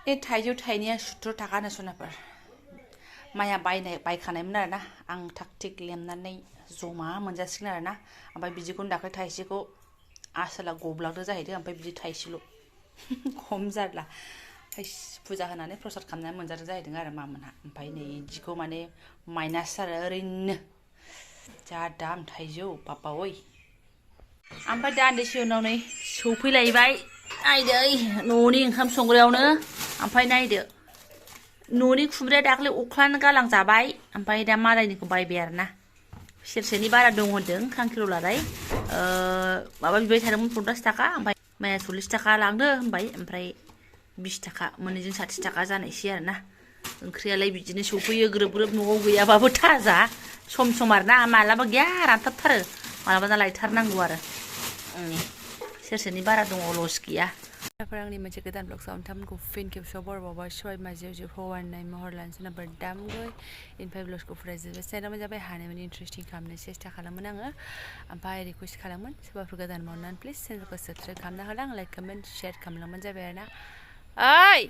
ए थाइजौ थाइनैया 70 थाखानो सनाफोर माइया बायखानायमोन आरोना आं थाग थिग लेमनानै जमा मोनजासिगोन आरोना ओमफ्राय बिदिखौनो दाख्लै थाइसेखौ आसोला गब्लांदो जाहैदों ओमफ्राय बिदि थाइसेल' खम जारला फुजा होनानै प्रसाद खालामनानै मोनजादों जाहैदों आरो मामोनहा ओमफ्राय नै बिदिखौ माने माइनास आरो ओरैनो जा दाम थाइजौ बाबा ओइ ओमफ्राय दान्दिसे उनाव नै सौफैलायबाय नायदो न'नि ओंखाम संग्रायावनो ओमफ्राय नायदो न'नि खुमब्राया दाख्लै अख्लानो गालांजाबाय ओमफ्राय दा मालायनिखौ बायबाय आरोना सेरसेनि बारा दं होनदों खांखिल'लालाय माबा बिबाय थादोंमोन 50 थाखा ओमफ्राय माइया 40 थाखा लांदो होनबाय ओमफ्राय 20 थाखा मोननैजों 60 थाखा जानायसै आरोना ओंख्रियालाय बिदिनो सौफैयो ग्रोब ग्रोब न'आव गैयाबाबो थाजा सम आरोना मालाबा गैया रानथाबथारो मालाबा लायथारनांगौ आरो सेरसेनि बारा दङ लस गैया आंनि मोनसे गोदान ब्लग साव नोंथांमोनखौ फिन खेबसेयाव बरबावबाय सबाय माजेव जेव हौवानाय महर लानोसै नाम्बार दामगै इनफाय ब्लगखौ फरायजोबो चेनेलाव जाबाय हानायमानि इन्टारेस्टिं खालामनो सेस्था खालामोन आङो ओमफ्राय रिकुवेस्ट खालामोन सोरबाफोर गोदान मावनानै प्लिज चेनेलखौ साबस्क्राइब खालामना होलां लाइक कमेन्ट शेयार खालामलांबानो जाबाय आरोना ओइ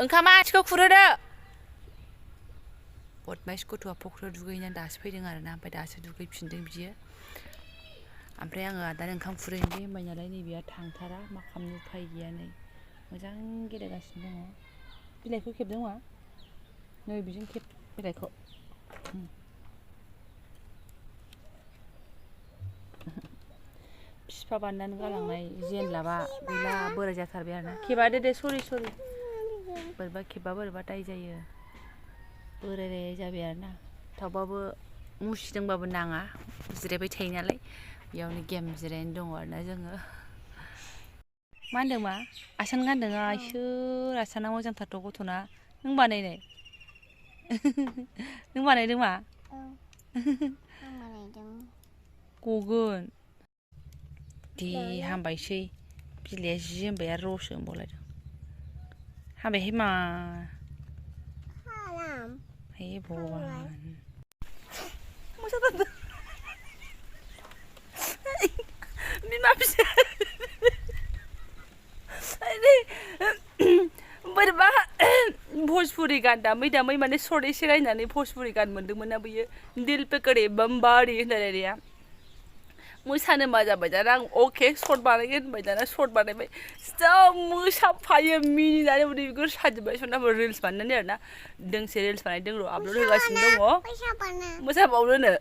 ओंखामा आथिखौ खुरहोदो बदमाइस गथ'आ फख्रियाव दुगैनानै दासो फैदों आरोना ओमफ्राय दासो दुगैफिनदों बियो ओमफ्राय आङो आदानो ओंखाम खुरहैनोसै होनबाय नालाय नैबेया थांथारा मा खालामनो उफाय गैया नै मोजां गेलेगासिनो दङ बिलाइखौ खेबदों मा नै बिजों खेब बिलाइखौ बिफा बानायनानै गालांनाय जेनलाबा गैला बोराय जाथारबाय आरोना खेबा दे सरि बोरैबा खेबबा बोरैबा दाय जायो बोरायराय जाबाय आरोना थावबाबो मुसिदोंबाबो नाङा जिरायबाय थायो नालाय बेयावनो गेम जिरायनो दङ आरोना जोङो मा होनदों मा आसान गानदों इसोर आसाना मोजांथारथ' गथ'ना नों बानायनाय नों बानायदों मा गगोन दे हामबायसै बिलाइया जि होनबाय आरो रसो होनबावलायदों हामबायहाय मा हे भगवान मोसाथारदों बिमा फिसा बोरैबा भजपुरि गान दामै माने सर्ट एसे रायनानै भजपुरि गान मोन्दोंमोन ना बैयो दिल पे करे बमबारि होनलायनाया मोसानो मा जाबाय दाना आं अके सर्ट बानायगोन होनबाय दाना सर्ट बानायबाय जा मोसाफायो मिनिनानै उदै बिगुर साजोब्बाय सनाफोर रिल्स बानायनानै आरोना दोंसे रिल्स बानायदों र' आपल'ड होगासिनो दङ मोसाबावनोनो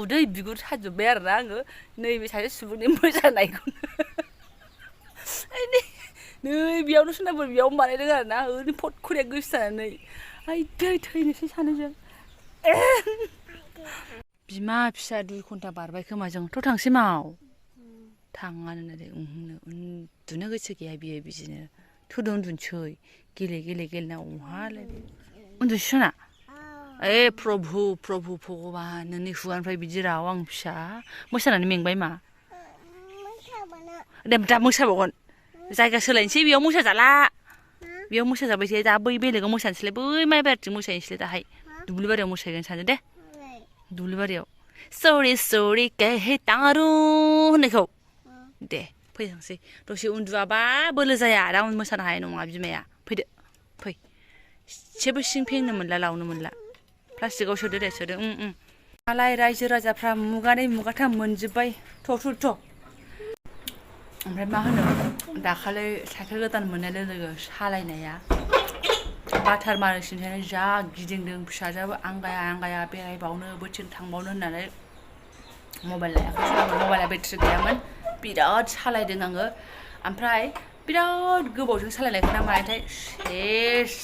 उदै बिगुर साजोब्बाय आरोना आङो नैबे सासे सुबुंनि मोसानायखौनो नै बेयावनो सनाफोर बेयावनो बानायदों आरोना ओरैनो फट खरिया गोसो जानानै आइदै थैनोसै सानैजों बिमा फिसा 2 घन्टा बारबाय खोमा जोंथ' थांसै माव थाङानो दे उन्दुनो गोसो गैया बियो बिदिनो थुदो उन्दुनोसै गेलेना अहालाय उन्दुसै सना ए प्रभु भगबान नोंनि खुगानिफ्राय बिदि राव आं फिसा मोसानानै मेंबाय मा दे दा मोसाबावगोन जायगा सोलायनोसै बेयाव मोसाजाला बेयाव मोसाजाबाय थायो दा बै बेलेगाव मोसानोसैलाय बै माइ बारिथिं मोसाहैनोसैलाय दाहाय दुब्लि बारियाव मोसाहैगोन सानदों दे दुब्लि बारियाव सरि कहतारू होननायखौ दे फैथांसै दसे उन्दुआबा बोलो जाया दा मोसानो हानाय नङा बिमाया फैदो फै एसेबो सिं फेंनो मोनला लावनो मोनला प्लास्टिकआव सोदो दे सोदो मालाय रायजो राजाफ्रा मुगानै मुगाथाम मोनजोब्बाय थ' ओमफ्राय मा होनो दाखालै साइकेल गोदान मोननाय लोगो सालायनाया बाटार मारिसिनथायनो जा गिदिंदों फिसाजोआबो आंगाया बेरायबावनो बोथिं थांबावनो होननानै मबाइल लायाखै मबाइला बेटारि गैयामोन बिराद सालायदों आङो ओमफ्राय बिराद गोबावजों सालायनायखौ ना मानायथाय सेस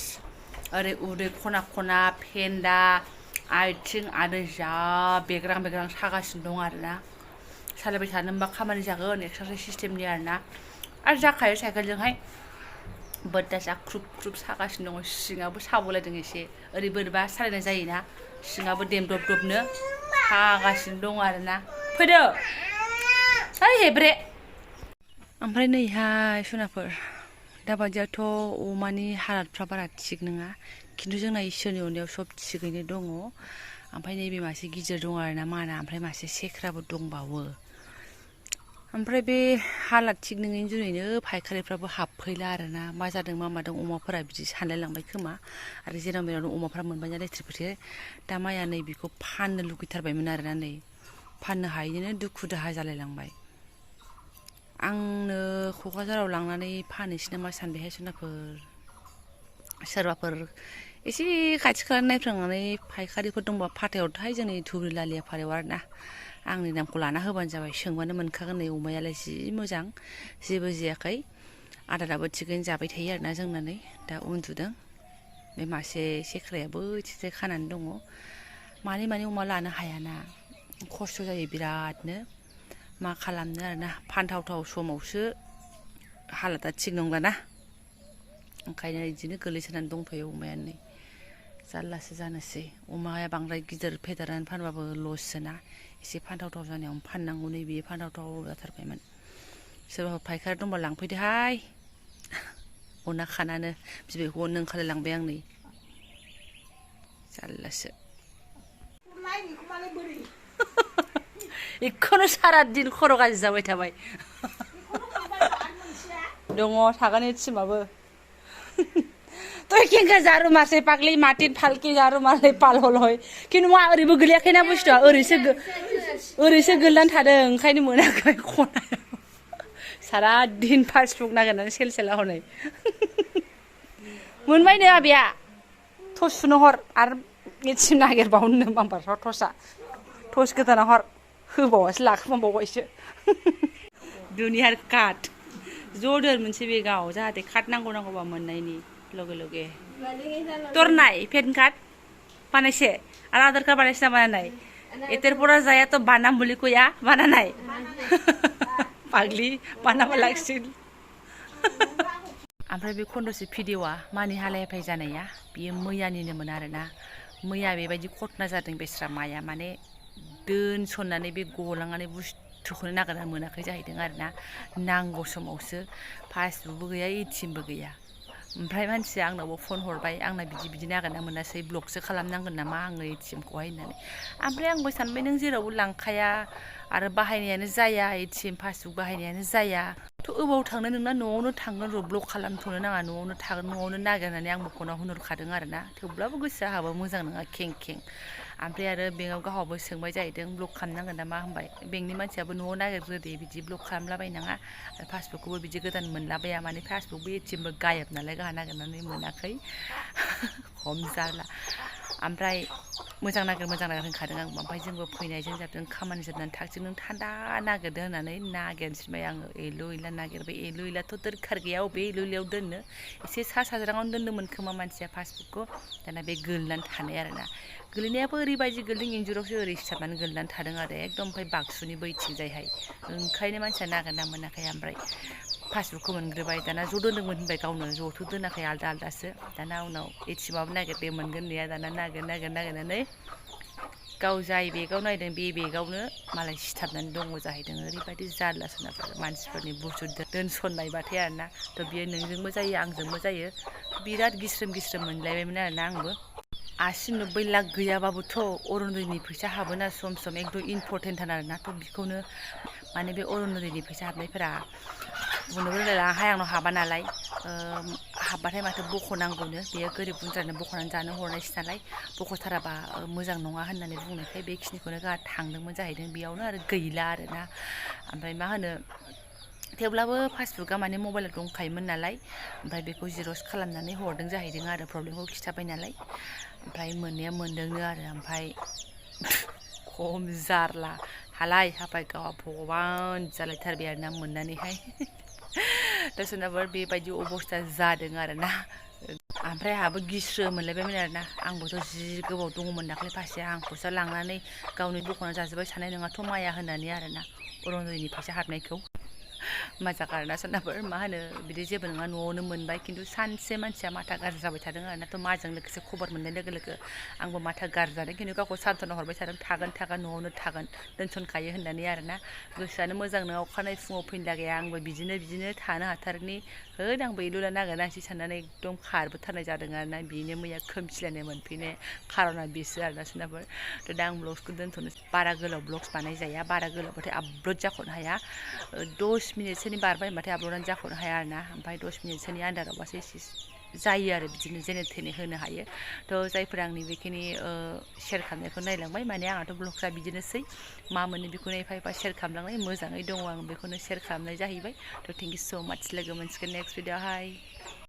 ओरै उदै खना फेन्दा आथिं आरो जा बेग्रां सागासिनो दं आरोना सालायबाय थानो होनबा खामानि जागोन एक्सारसाइज सिस्टेमनि आरोना आरो जाखायो साइकेलजोंहाय बोद्दासा ख्रुब सागासिनो दङ सिङाबो साबोलायदों एसे ओरै बोरैबा सालायनाय जायोना सिङाबो देमदबनो सागासिनो दङ आरोना फैदो ओइ हेब्रे ओमफ्राय नैहाय सनाफोर दाबादियाथ' अमानि हालादफ्रा बारा थिग नङा खिन्थु जोंना इसोरनि अननायाव सब थिगैनो दङ ओमफ्राय नैबे मासे गिदिर दङ आरोना माना ओमफ्राय मासे सेख्राबो दंबावो ओमफ्राय बे हालाद थिग नङैनि जुनैनो फायखारिफ्राबो हाबफैला आरोना मा जादों मा मादों अमाफोरा बिदि सानलायलांबाय खोमा आरो जेराव मेरावनो अमाफ्रा मोनबाय नालाय थ्रिफोरथो दा माइया नै बेखौ फाननो लुगैथारबायमोन आरोना नै फाननो हायैनो दुखु दाहा जालायलांबाय आंनो क'क्राझाराव लांनानै फानहैसै नामा सानबायहाय सनाफोर सोरबाफोर एसे खाथि खाला नायफ्रांनानै फायखारिफोर दंबा फाथायहरदोहाय जोंनि धुब्रि लालिया फारायाव आरोना आंनि नामखौ लाना होबानो जाबाय सोंबानो मोनखागोन नै अमायालाय जि मोजां जेबो जायाखै आदाराबो थिगैनो जाबाय थायो आरोना जोंना नै दा उन्दुदों बे मासे सेख्रायाबो थिथाय खानानै दङ मानै अमा लानो हायाना खस्थ' जायो बिरादनो मा खालामनो आरोना फानथावथाव समावसो हालोदा थिग नंलाना ओंखायनो बिदिनो गोलैसोनानै दंथ'यो अमाया नै जारलासो जानोसै अमाया बांद्राय गिदिर फेदेरनानै फानबाबो लससोना एसे फानथावथाव जानायावनो फाननांगौ नै बेयो फानथावथाव जाथारबायमोन सोरबाफोर फायखारि दंबा लांफैदोहाय अना खानानो बिबैखौ अननो ओंखारलायलांबाय आं नै जारलासो बेखौनो सारा दिन खर' गाज्रि जाबाय थाबाय दङ थागोन एथिमाबो तुई केंका झारू मारसे पागली माटिन फालके झारू मारले पालहल हय किन्तु मा ओरैबो गोलैयाखैना बुस्थुआ ओरैसो गोलैनानै थादों ओंखायनो मोनाखै खनायाव सारा दिन पासबुक नागिरनानै सेल हनै मोनबायनो आबैया टस सुनो हर आरो एथिम नागिरबावनो बाम्बारफ्राव टस गोदाना हर होबावासो लाखोमाबावबायसो दुनियार काट ज' दोन मोनसे बेगाव जाहाथे काट नांगौबा मोननायनि लगे लगे তোর নাই পেন কার্ড বানাইছে আর আধার কার্ড বানাইছে না বানা নাই এতের পড়া যায় তো বানাম বলি কইয়া বানা নাই পাগলি বানাবা লাগছিল ओमफ्राय बे खन्दसे भिडिअआ मानि हालायफाय जानाया बियो मैयानिनोमोन आरोना मैया बेबायदि घटना जादों बेस्रा माया माने दोनसननानै बे गलांनानै बुस्थुखौनो नागिरना मोनाखै जाहैदों आरोना नांगौ समावसो पासबुकबो गैया एटिएमबो गैया ओमफ्राय मानसिया आंनावबो फन हरबाय आंना बिदि नागिरना मोनासै ब्लकसो खालामनांगोन नामा आङो एटिएमखौहाय होननानै ओमफ्राय आंबो सानबाय नों जेरावबो लांखाया आरो बाहायनायानो जाया एटिएम पासबुक बाहायनायानो जाया थ' अबाव थांनो नोंना न'आवनो थांगोन र' ब्लक खालामथ'नो नाङा न'आवनो थागोन न'आवनो नागिरनानै आंबो फनाव होनहरखादों आरोना थेवब्लाबो गोसोआ आहाबो मोजां नङा खें ओमफ्राय आरो बेंकआव गावहाबो सोंबाय जाहैदों ब्लक खालामनांगोन नामा होनबाय बेंकनि मानसियाबो न'आव नागिरग्रोदे बिदि ब्लक खालामलाबायनाङा आरो पासबुकखौबो बिदि गोदान मोनलाबाया माने पासबुकबो एटिएमबो गायब नालाय गाहा नागिरनानै मोनाखै खम जाला ओमफ्राय मोजां नागिर होनखादों आं ओमफ्राय जोंबो फैनायजों जाबजों खामानि जोबनानै थागजों नों थान्दा नागिरदो होननानै नागिरनोसैबाय आङो एलु इला नागिरबाय एलु इलाथ' दोरखार गैया अबे एलु इलायाव दोननो एसे सा साज्राङावनो दोनदोंमोन खोमा मानसिया पासबुकखौ दाना बे गोलैनानै थानाय आरोना गोलैनायाबो ओरैबायदि गोलैदों इन्जुरावसो ओरै सिथाबनानै गोलैनानै थादों आरो एकदम ओमफ्राय बाक्सुनि बैथिंजायहाय ओंखायनो मानसिया नागिरना मोनाखै ओमफ्राय पासबुकखौ मोनग्रोबाय दाना ज' दोनदोंमोन होनबाय गावनो ज'थ' दोनाखै आलदा आलदासो दाना उनाव एटिएमाबो नागिरदे मोनगोन नेया दाना नागिरनानै गाव जाय बेगाव नायदों बे बेगावनो मालाय सिथाबनानै दङ जाहैदों ओरैबायदि जारला सोनाफोर मानसिफोरनि बुस्थु दोनसननायबाथाय आरोना थ' बियो नोंजोंबो जायो आंजोंबो जायो बिराद गिस्रोम मोनलायबायमोन आरोना आंबो 80-90 लाख गैयाबाबोथ' अरुणदयनि फैसा हाबोना सम एकदम इम्परटेन्टथार आरोना थ' बेखौनो माने बे अरुणदयनि फैसा हाबनायफोरा बुंनोबो रोंलायला आंनाव हाबा नालाय हाबबाथाय माथो बख'नांगौनो बेयो गोरिब गुन्द्रानो बख'नानै जानो हरनायसो नालाय बख'थाराबा मोजां नङा होननानै बुंनायखाय बेखिनिखौनो गाहा थांदोंमोन जाहैदों बेयावनो आरो गैला आरोना ओमफ्राय मा होनो थेवब्लाबो पासबुकआ माने मबाइलाव दंखायोमोन नालाय ओमफ्राय बेखौ जिर'क्स खालामनानै हरदों जाहैदों आरो प्रब्लेमखौ खिथाबाय नालाय ओमफ्राय मोननाया मोनदोंनो आरो ओमफ्राय खम जारला हालाय हाफाय गावहा भगबान जालायथारबाय आरोना मोननानैहाय दा सोरनाबा बेबायदि अबस्था जादों आरोना ओमफ्राय आंहाबो गिस्रो मोनलायबायमोन आरोना आंबोथ' जि गोबाव दङमोन दाख्लै फारसे आंखौसो लांनानै गावनि दखानाव जाजोब्बाय थानाय नङाथ' माया होननानै आरोना अरुणदयनि फैसा हाबनायखौ मोजां आरोना सोरनाफोर मा होनो बिदि जेबो नङा न'आवनो मोनबाय खिन्थु सानसे मानसिया माथा गाज्रि जाबाय थादों आरोना थ' माजों लोगोसे खबर मोननाय लोगो लोगो आंबो माथा गाज्रि जादों खिन्थु गावखौ सान्त्वना हरबाय थादों थागोन न'आवनो थागोन दोनसनखायो होननानै आरोना गोसोआनो मोजां नङा अखानायै फुङाव फैनो लागाया आंबो बिदिनो थानो हाथारनि होद आंबो एलुला नागिरना नांसै साननानै एकदम खारबोथारनाय जादों आरोना बेनो मैया खोमसिलायनाय मोनफैनाय खार'ना बेसो आरोना सोरनाफोर थ' दा आं ब्लग्सखौ दोनथ'नो बारा गोलाव ब्लग्स बानायजाया बारा गोलावबाथाय आपल'ड जाख'नो हाया 10 मिनिटसोनि बारबाय होनबाथाय आपल'डआनो जाख'नो हाया आरोना ओमफ्राय 10 मिनिटसोनि आन्दारावबासो एसे जायो आरो बिदिनो जेने थेने होनो हायो थ' जायफोर आंनि बेखिनि शेयार खालामनायखौ नायलांबाय माने आंहाथ' ब्लग्सआ बिदिनोसै मा मोनो बेखौनो एफा एफा शेयार खालामलांनाय मोजाङै दङ आं बेखौनो शेयार खालामनाय जाहैबाय थ' थेंक इउ स' माच लोगो मोनसिगोन नेक्स्ट भिडिअ'आवहाय